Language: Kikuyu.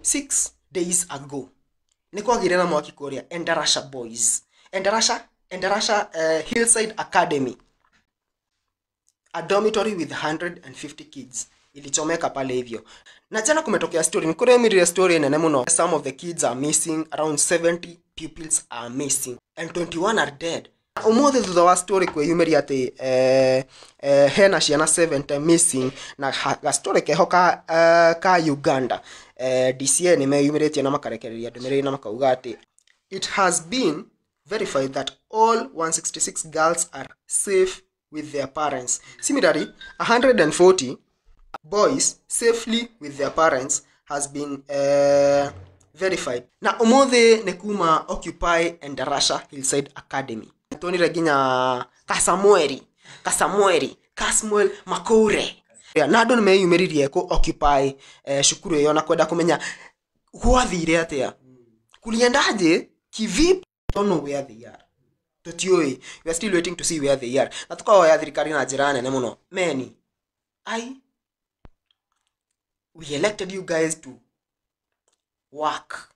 6 days ago nĩ kwagĩire na mwaki kũrĩa Endarasha Boys, Endarasha Hillside Academy. A dormitory with 150 kids ilichomeka pale hivyo. Na jana kumetokea story, ni kuremirire story nene muno. Some of the kids are missing, around 70 pupils are missing and 21 are dead. Umuthi thutha wa story kwiyumiria ati hena ciana 70 missing na gastori keho ka Uganda, DCA nĩ meyumĩrĩtie na makarekereria ndũmĩrĩri na makauga atĩ it has been verified that all 166 girls are safe with their parents. Similarly, 140 boys safely with their parents has been verified. Na umuthi nĩ kuma Occupy Endarasha Hillside Academy. Tuonire nginya Kasamueli Kasmuel Makure na andũ nĩ meyumĩririe kũ occupy cukuru ĩyo na kwenda kũmenya gwathire atĩa, kuliendaje, kivipi. Don't know where they are, tutiũĩ. We are still waiting to see where they are, na tukahoya thirikari na njĩra nene mũno meni ai, we elected you guys to work.